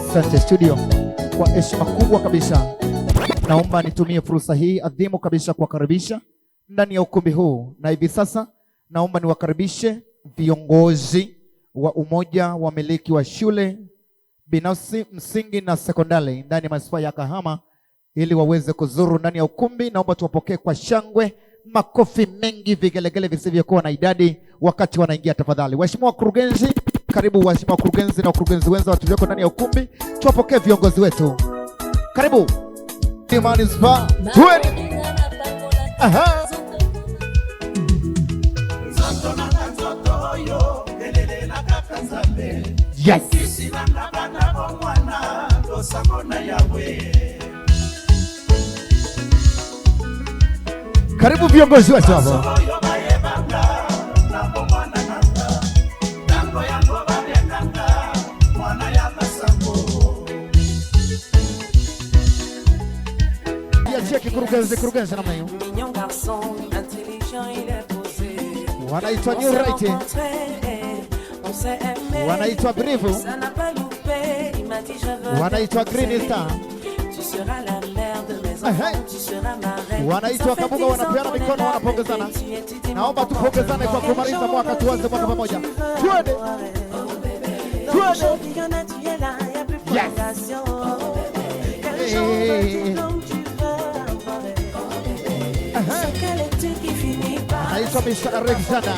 Asante studio, kwa heshima kubwa kabisa naomba nitumie fursa hii adhimu kabisa kuwakaribisha ndani ya ukumbi huu, na hivi sasa naomba niwakaribishe viongozi wa umoja wa miliki wa shule binafsi msingi na sekondari ndani ya manispaa ya Kahama ili waweze kuzuru ndani ya ukumbi. Naomba tuwapokee kwa shangwe, makofi mengi, vigelegele visivyokuwa na idadi wakati wanaingia tafadhali. Waheshimiwa wakurugenzi, karibu waheshimiwa wakurugenzi na wakurugenzi wenza watulioko ndani ya ukumbi, tuwapokee viongozi wetu. Karibu manispaa. Twende. Aha. Yes. Karibu viongozi wetu hapo. Cheki kurugenzi, kurugenzi namna hiyo. Mignon garçon, intelligent, il est posé. Wanaitwa On New s'est Right. rencontrés, on s'est aimé. Wanaitwa Brivu. Ça n'a pas loupé, il m'a dit je veux Wanaitwa t'épouser. Green Star. Tu seras la mère de mes Ehe. enfants, tu seras ma reine. Wanaitwa Ça fait Kabuga, 10 ans wanapeana qu'on est mikono, là, wanapongezana. bébé, tu étudies mon Naomba tupongezane kwa kumaliza mwaka, tuanze mwaka pamoja. Tu veux Twende. avoir, oh bébé. Dans Twende. le championnat, tu es là, y a plus de Yes. prolongation. Quel Hey. genre de diplôme tu veux avoir? Oh bébé. Aha. C'est quelle étude qui finit par Anaitwa Mr. Alexander.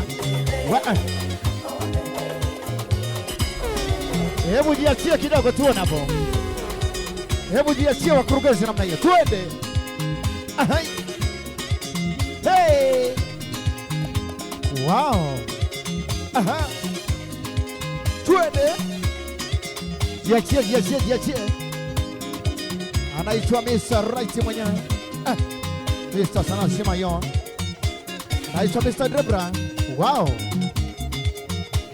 Hebu jiachie kidogo tuone hapo. Hebu jiachie wakurugenzi namna hiyo. Twende. Aha. Hey. Wow. Aha. Twende. Jiachie, jiachie, jiachie. Anaitwa Mr. Right mwenyewe. Ah. Mr. Sanasi Mayon. Anaitwa Mr. Debra. Wow.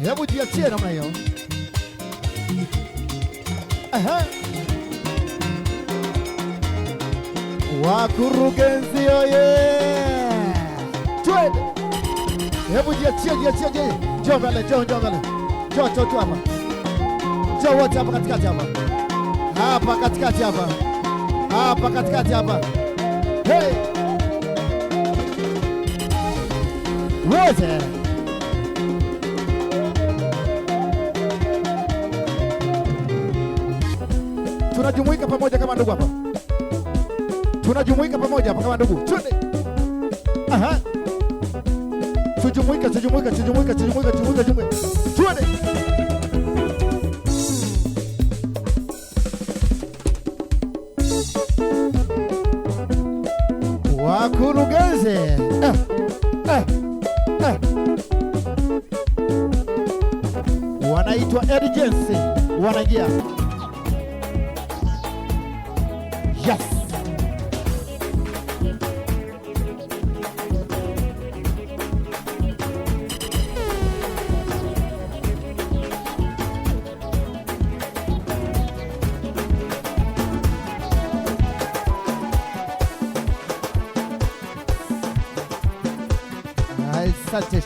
Hebu jiachie namna hiyo. Aha. Wakurugenzi oye! Twende. Hebu jiachie, jiachie, jiachie. Njoo mbele, njoo, njoo mbele. Njoo, njoo tu hapa. Njoo wote hapa katikati hapa. Hapa katikati hapa. Hapa katikati hapa. Hey! Wote. Tunajumuika pamoja kama ndugu hapa. Tunajumuika pamoja hapa kama ndugu. Twende. Aha. Tujumuike, tujumuike, tujumuike, tujumuike, tujumuike, tujumuike. Twende. Wakurugenzi. Eh, eh, eh. Wanaitwa agency, wanaingia. Yes. Asante.